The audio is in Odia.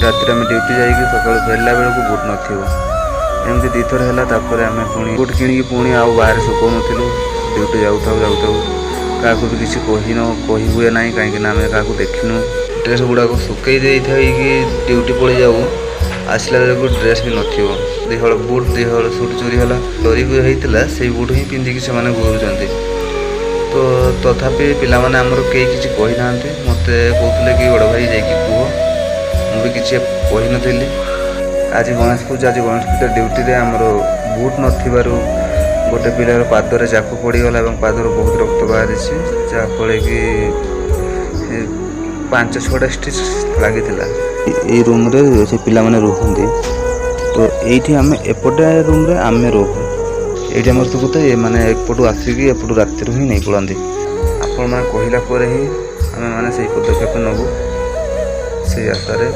ରାତିରେ ଆମେ ଡ୍ୟୁଟି ଯାଇକି ସକାଳୁ ଫେରିଲା ବେଳକୁ ବୁଟ୍ ନଥିବ। ଏମିତି ଦୁଇଥର ହେଲା। ତାପରେ ଆମେ ପୁଣି ବୁଟ୍ କିଣିକି ପୁଣି ଆଉ ବାହାରେ ଶୁଖାଉନଥିଲୁ। ଡ୍ୟୁଟି ଯାଉଥାଉ ଯାଉଥାଉ, କାହାକୁ ବି କିଛି କହି ହୁଏ ନାହିଁ, କାହିଁକିନା ଆମେ କାହାକୁ ଦେଖିନୁ। ଡ୍ରେସ୍ ଗୁଡ଼ାକ ଶୁଖେଇ ଦେଇଥାଇକି ଡ୍ୟୁଟି ପଳେଇ ଯାଉ, ଆସିଲା ବେଳକୁ ଡ୍ରେସ୍ ବି ନଥିବ। ଦୁଇହଳ ବୁଟ୍, ଦୁଇହଳ ସୁଟ୍ ଚୋରି ହେଲା। ଚୋରି ବି ହେଇଥିଲା, ସେଇ ବୁଟ୍ ହିଁ ପିନ୍ଧିକି ସେମାନେ ଘୁରୁଛନ୍ତି। ତ ତଥାପି ପିଲାମାନେ ଆମର କେହି କିଛି କହିନାହାନ୍ତି। ମୋତେ କହୁଥିଲେ କି ବଡ଼ ଭାଇ, ଯାଇକି କୁହ। ମୁଁ ବି କିଛି କହିନଥିଲି। ଆଜି ଗଣେଶ ପୂଜା। ଆଜି ଗଣେଶ ପୂଜା ଡ୍ୟୁଟିରେ ଆମର ବୁଟ୍ ନଥିବାରୁ ଗୋଟେ ପିଲାର ପାଦରେ ଚାକୁ ପଡ଼ିଗଲା ଏବଂ ପାଦରୁ ବହୁତ ରକ୍ତ ବାହାରିଛି, ଯାହାଫଳରେ କି ସେ ପାଞ୍ଚ ଛଅଟା ଷ୍ଟିଚ୍ ଲାଗିଥିଲା। ଏଇ ରୁମ୍ରେ ସେ ପିଲାମାନେ ରୁହନ୍ତି। ତ ଏଇଠି ଆମେ ଏପଟେ ରୁମ୍ରେ ଆମେ ରହୁ। ଏଇଠି ଆମର ସବୁ ତ ଏମାନେ ଏପଟୁ ଆସିକି ଏପଟୁ ରାତିରୁ ହିଁ ନେଇ ପଳାନ୍ତି। ଆପଣମାନେ କହିଲା ପରେ ହିଁ ଆମେମାନେ ସେଇ ପଦକ୍ଷେପ ନେବୁ, ସେଇ ଆଶାରେ।